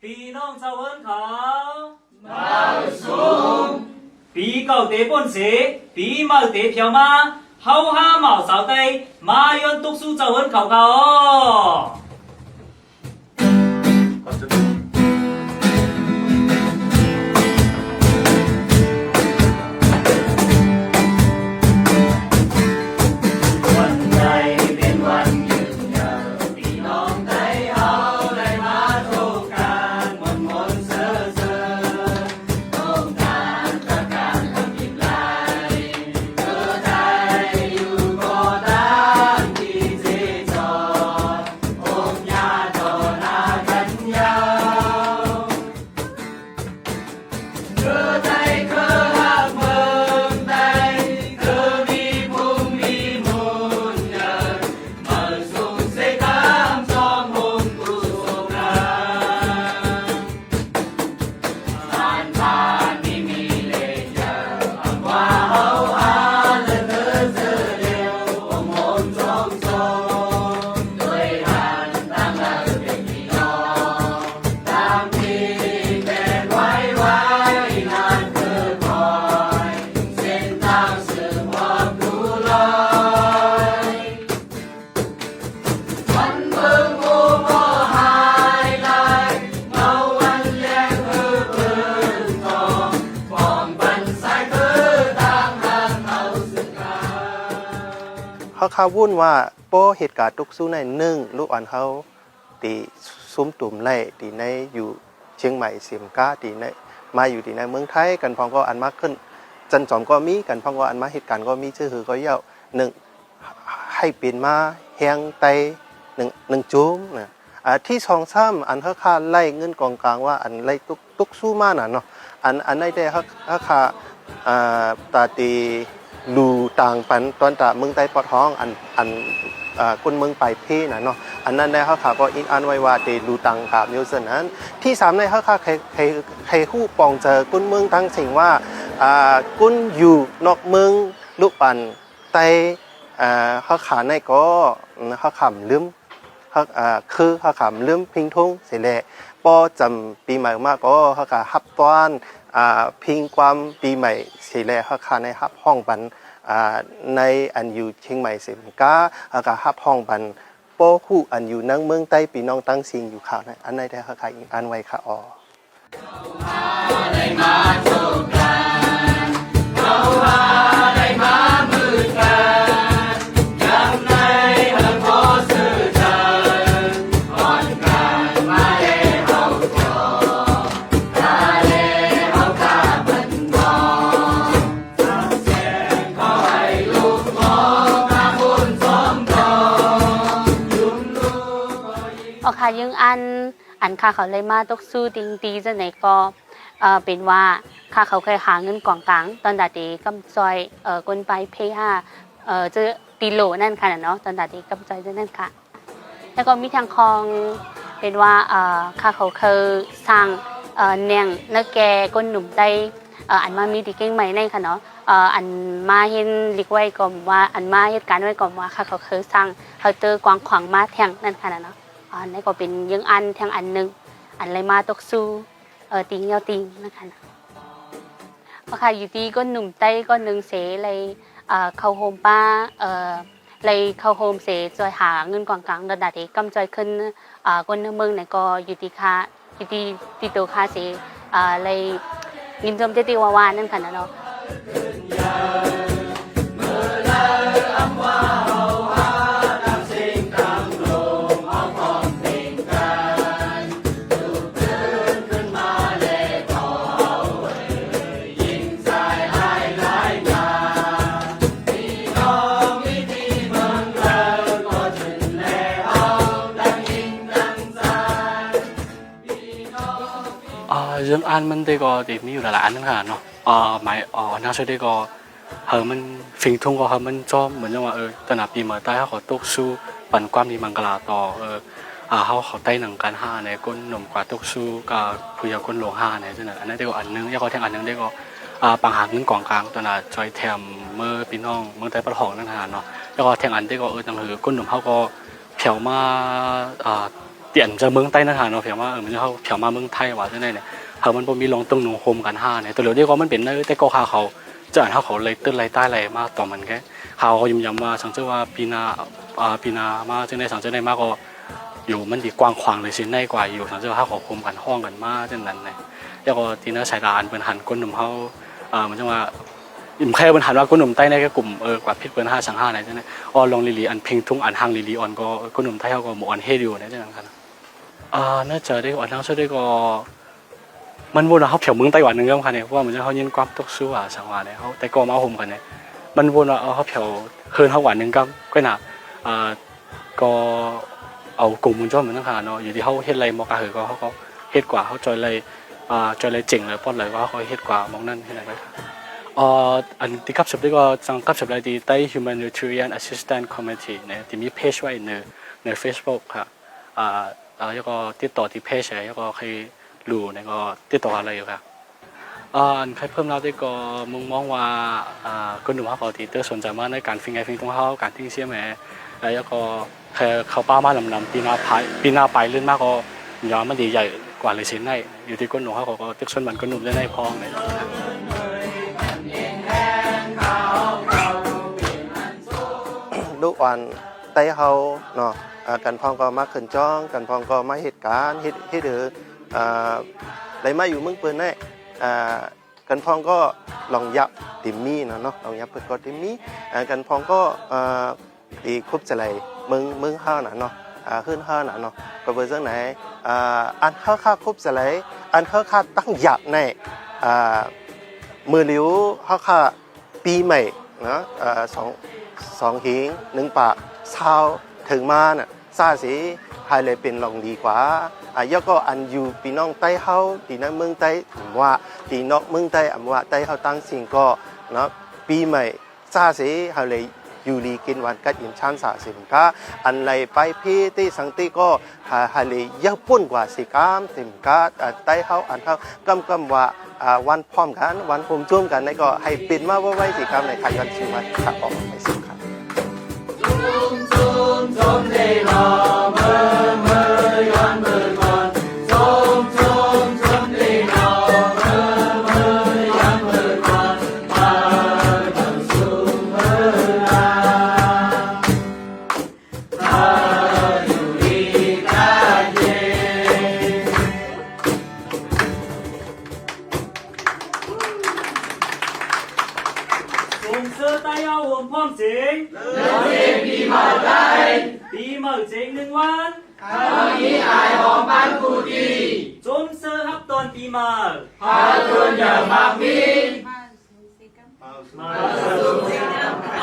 ພີ່ນ້ອງຊາວເຮີນເຂົາ ເມົາສຸງ ປີເກົ່າເຕປົ້ນເສ ປີໃໝ່ເຕພຽວມາ ເຮົາຫາໝ້າວຊາວໃຕ້ ມາຢອນຕຸກຊູຊາວເຮີນເຂົາເຂົາ. ວັນໃດເປັນວັນຢືນຍາວ ພີ່ນ້ອງໄທເຮົາໄດ້ມາພົບກັນມ່ວນໆເຊີເຊີ ຕ້ອງການປະການທຳອິດໄລ ເພື່ອໄທຢູ່ກໍຕາມທີ່ເຈຈອດ ອົງຍາຕໍ່ໜ້າກັນຍາວ. ເຮົາຄາວຸ້ນວ່າ ພໍເຫດການຕົກຊູໃນໜຶ່ງ ລູກອານເຮົາ ທີ່ຊຸມຕຸມໄດ້ທີ່ໃນຢູ່ຊຽງໃໝ່ ເສມກາ ທີ່ໃນ ມາຢູ່ທີ່ໃນເມືອງໄທ ກັນພ້ອມກໍອັນມາຂຶ້ນຈັນຈອມກໍມີ ກັນພ້ອມກໍອັນມາເຮັດການກໍມີ ຊື່ຫືອກໍເຍົາະ ໜຶ່ງ ໃຫ້ເປັນມາແຮງໄຕ ໜຶ່ງ ໜຶ່ງຈຸ່ມນະ ອາ ທີສອງຊ້ຳ ອັນເຮົາຄາໄລ່ເງິນກອງກາງວ່າ ອັນໄລ່ ຕົກ ຕົກຊູມານະເນາະ ອັນ ອັນໃນແຕ່ເຮົາ ເຮົາຄາ ອາ ຕາເຕ ດູຕ່າງປັນຕອນຕາເມືອງໃຕ້ປອດຫ້ອງ ອັນ ອັນ ເອີ ກົ້ນເມືອງປາຍເພນະເນາະ ອັນນັ້ນໄດ້ເຮົາຂ້າກໍອິງອ້າງໄວ້ວ່າເຕດູຕ່າງກາບຢູ່ເຊັ່ນນັ້ນ. ທີສາມໃນເຮົາຂ້າໃຫ້ ໃຫ້ ໃຫ້ຮູ້ປອງເຈີກົ້ນເມືອງທັງເສັງວ່າ ອາ ກົ້ນຢູ່ນອກເມືອງລຸປັນໃຕ້ ອາ ເຮົາຂ້າໃນກໍ ເຮົາຂ້າລືມ ເຮົາ ເອີ ຄືເຮົາຂ້າລືມພິງທຸງເສຍແລ້ວ ພໍຈຳປີໃໝ່ມາກໍເຮົາຂ້າຮັບຕ້ອນ ອາ ພິງຄວາມປີໃໝ່ເສຍແລ້ວ ເຮົາຂ້າໃນຮັບຮ້ອງບັນ ອາ ໃນອັນຢູ່ຊຽງໃໝ່ເສມກາ ເຮົາກະຮັບຮ້ອງບັນ ປໍຄູອັນຢູ່ນຳເມືອງໃຕ້ ພີ່ນ້ອງຕ່າງສິ່ງຢູ່ຂ້າໃນ ອັນໃນແທ້ເຮົາກະອີງອ່ານໄວ້ຄ່າອໍ. ອໍ ຂ້າ ຢືນຢັນ ອັນຂ້າເຂົາໄດ້ມາຕົກສູ້ຕີງຕີຈັ່ງໃດກໍ ເອີ ເປັນວ່າຂ້າເຂົາເຄີຍຫາເງິນກອງກາງ ຕອນຕາເຕກຳຈ່ອຍ ເອີ ກົນປາຍເພຫາ ເອີ ເຈີຕີໂຫຼນັ້ນຄ່ະນະເນາະ ຕອນຕາເຕກຳຈ່ອຍຈັ່ງນັ້ນຄ່ະ. ແລ້ວກໍມີທາງຂອງເປັນວ່າ ເອີ ຂ້າເຂົາເຄີຍສ້າງ ເອີ ແນງນະແກ່ກົ້ນໜຸ່ມໄຕ້ ເອີ ອັນມາມີທີ່ກຽງໃໝ່ໃນຄ່ະເນາະ ເອີ ອັນມາເຫັນລິກໄວ້ກໍວ່າ ອັນມາເຮັດການໄວ້ກໍວ່າ ຂ້າເຂົາເຄີຍສ້າງເຮົາເຈີກວ້າງຂວາງມາແທ່ງນັ້ນຄ່ະນະເນາະ. ອັນນີ້ກໍເປັນເລື່ອງອັນແທ່ງອັນໜຶ່ງ ອັນໄດ້ມາຕົກສູ້ ເອີ ຕີງເຫຍົາຕີງນັ້ນຄ່ະນະ. ເພາະຂ້າຢູ່ທີ່ກົ້ນໜຸ່ມໄຕ້ກ້ອນໜຶ່ງເສ ໄດ້ ເອີ ເຂົ້າໂຮມປ້າ ເອີ ໄດ້ເຂົ້າໂຮມເສ ຊ່ວຍຫາເງິນກອງກາງ ດອນດາເຕກຳຈ່ອຍຂຶ້ນ ເອີ ກົ້ນເມືອງໃນກໍຢູ່ທີ່ຂ້າ ຢູ່ທີ່ ທີ່ໂຕຂ້າເສ ເອີ ໄດ້ຍິນຊົມເຈຕິວ່າວ່ານັ້ນຄ່ະນະເນາະ. ອ່າ ເລື່ອງອັນມັນເດກໍເດມີຢູ່ຫຼາຍໆອັນນັ້ນຄ່ະເນາະ ອ່າ ໝາຍ ອ່າ ໜ້າຊ່ວຍເດກໍ ເອີ ມັນ ຟິງທຸງກໍເອີ ມັນຈອມ ເໝືອນຢ່າງວ່າ ເອີ ຕອນໜ້າປີໃໝ່ໃຕ້ເຮົາກໍຕົກສູ້ປັນຄວາມດີມັງກະລາຕໍ່ ເອີ ອ່າ ເຮົາເຂົ້າໃຕ້ໜັງກັນຫາໃນກົ້ນໜຸ່ມກວ່າຕົກສູ້ກັບຜູ້ເຍົາກົ້ນຫຼວງຫາໃນຈັ່ງນັ້ນ ອັນນັ້ນເດກໍອັນໜຶ່ງ ແລ້ວກໍແທ່ງອັນໜຶ່ງເດກໍ ອ່າ ປັນຫາເງິນກອງກາງ ຕອນໜ້າຈ່ອຍແຖມເມືອພີ່ນ້ອງເມືອງໃຕ້ປະທ້ອງນັ້ນຫາເນາະ ແລ້ວກໍແທ່ງອັນເດກໍ ເອີ ໜັງສືກົ້ນໜຸ່ມເຮົາກໍ ແຖວມາ ອ່າ ຕຽນຈາກເມືອງໃຕ້ນັ້ນຫາເນາະ ເພຍມາ ເອີ ມັນເຮົາເພຍມາເມືອງໄທວ່າຈັ່ງໃດນີ້ ເຮົາມັນບໍ່ມີລອງຕົງນຸ່ງໂຮມກັນຫານີ້ ໂຕເດີຍວນີ້ກໍມັນເປັນໃນແຕ່ກໍຫາເຂົາ ຈາກອັນເຮົາເຂົາໄລ່ຕື່ນໄລ່ຕາຍໄລ່ມາຕອນມັນແກ ເຮົາກໍຢ້ຳໆວ່າ ສັງເກດວ່າປີໜ້າ ອາ ປີໜ້າມາຈັ່ງໃດ ສັງເກດໄດ້ມາກໍຢູ່ ມັນຊິກວ້າງຂວາງເລີຍຊິໃນກວ່າຢູ່ ສັງເກດວ່າເຮົາກໍໂຮມກັນຮ້ອງກັນມາຈັ່ງນັ້ນນະ ແລ້ວກໍທີ່ໃນສາຍຕາອັນເພິ່ນຫັນຄົນໜຸ່ມເຮົາ ອາ ມັນຈັ່ງວ່າ ອີມແຄ່ເພິ່ນຫັນວ່າຄົນໜຸ່ມໃຕ້ໃນກໍກຸ່ມ ເອີ ກວ່າຜິດເພິ່ນຫາສັງຫາໃນຈັ່ງໃດ ອອນລອງລີລີ ອັນເພັງທຸງ ອັນຮັງລີລີ ອອນກໍຄົນໜຸ່ມໄທເຮົາກໍບໍ່ອອນເຮັດຢູ່ໃນຈັ່ງນັ້ນ ອາ ໜ້າຈະໄດ້ ອາ ໜ້າຈະໄດ້ກໍ ມັນວົນວ່າເຮົາແຖວເມືອງໄຕ້ຫວັນໜຶ່ງກັນຄ່ະນີ້ ເພາະວ່າເຮົາຍິນຄວາມຕົກຊູວ່າສັງຫວານີ້ ເຮົາແຕ່ກໍມາໂຮມກັນນີ້ ມັນວົນວ່າເຮົາແຖວເຮືອນເຮົາຫວັນໜຶ່ງກັນ ກໍໜ້າ ອາ ກໍເອົາກົງວົງຈອນມັນນະຄ່ະເນາະ ຢູ່ທີ່ເຮົາເຮັດໄລ່ໝໍກະເຫີກໍ ເຮົາກໍເຮັດກວ່າ ເຮົາຈ່ອຍໄລ່ ອາ ຈ່ອຍໄລ່ເຈັງໄລ່ປອດໄລ່ ເຮົາກໍເຮັດກວ່າໝ່ອງນັ້ນເຮັດໄດ້ຄ່ະ ອາ ອັນທີ່ກັບສົບໄດ້ກໍ ຈະກັບສົບໄດ້ທີ່ Thai Humanitarian Assistance Committee ນີ້ ທີ່ມີເພຈໄວ້ໃນ ໃນ Facebook ຄ່ະ ອາ ອາ ແລ້ວກໍຕິດຕໍ່ທີ່ເພຈ ແລ້ວກໍໃຫ້ຮູ້ ແລ້ວກໍຕິດຕໍ່ຫາໄດ້ຢູ່ຄ່ະ ອາ ອັນໃຫ້ເພີ່ມລາວໄດ້ກໍມຸມມອງວ່າ ອາ ຄົນໜຸ່ມເຮົາກໍທີ່ເຕີສົນໃຈມາໃນການເພງໄຫເພງທຸງເຮົາ ການເພງຊຽມແຮ ແລ້ວກໍໃຫ້ເຂົ້າປ່າມານຳໆ ປີໜ້າປາຍ ປີໜ້າປາຍເລື່ອນມາກໍຢາມັນຊິໃຫຍ່ກວ່າເລີຍຊິໃນ ຢູ່ທີ່ຄົນໜຸ່ມເຮົາກໍເຕີສົນມັນຄົນໜຸ່ມໄດ້ໃນພ້ອມເລີຍ. ລູກອ່ອນໃຕ້ເຮົາເນາະ ອາ ກັນພ້ອມກໍມາຂຶ້ນຈ້ອງ ກັນພ້ອມກໍມາເຮັດການ ເຮັດ ເຮັດໃຫ້ ອາ ໄດ້ມາຢູ່ເມືອງເພິ່ນແນ່ ອາ ກັນພ້ອມກໍລອງຢາກເຕັມມີເນາະ ລອງຢາກເພິ່ນກໍເຕັມມີ ອາ ກັນພ້ອມກໍ ອາ ທີ່ຄົບຈະໄລເມືອງ ເມືອງເຮົານະເນາະ ອາ ເຮືອນເຮົານະເນາະ ກໍເປັນຈັ່ງໃດ ອາ ອັນເຮົາຂາດຄົບຈະໄລ ອັນເຮົາຂາດຕັ້ງຢາກໃນ ອາ ມື້ຫຼຽວເຮົາຂາດ ປີໃໝ່ເນາະ ເອີ ສອງ ສອງເຮງໜຶ່ງປາກຊາວເຖິງມານະ ຊາເສ ໃຫ້ເລີຍເປັນລອງດີກວ່າ ອາ ແລ້ວກໍອັນຢູ່ພີ່ນ້ອງໃຕ້ເຮົາ ທີ່ໃນເມືອງໃຕ້ ອຳວ່າທີ່ນອກເມືອງໃຕ້ ອຳວ່າໃຕ້ເຮົາຕ່າງສິ່ງກໍເນາະ ປີໃໝ່ຊາເສ ເຮົາເລີຍຢູ່ດີກິນຫວານກັດອີ່ມຊານສາເສມກະ ອັນໄລໄປເພເຕສັງເຕກໍ ຫາ ຫາເລີຍເຢີ້ຍປົ້ນກວ່າເສກາມເຕັມກາດ ອາ ໃຕ້ເຮົາ ອັນເຮົາກຳກຳວ່າ ອາ ວັນພ້ອມກັນ ວັນໂຮມໂຈມກັນ ໃນກໍໃຫ້ເປັນມາໄວໆເສກາມ ໃນຂະຍັນຊິວັນ ຂະອອກໄປສຸດຄັບ. ສົ່ງເສີມໃຫ້ເຮົາໂຮມພ້ອມເສັງ ເລີຍເປັນປີໃໝ່ໄດ້ ປີໃໝ່ເສັງໜຶ່ງວັນ ເຮົາມີອາຍຫອມປັນຜູ້ດີ ຊົມເຊີຍຮັບຕ້ອນປີໃໝ່ ພາຕົນຢ່າມັກມີ ມາ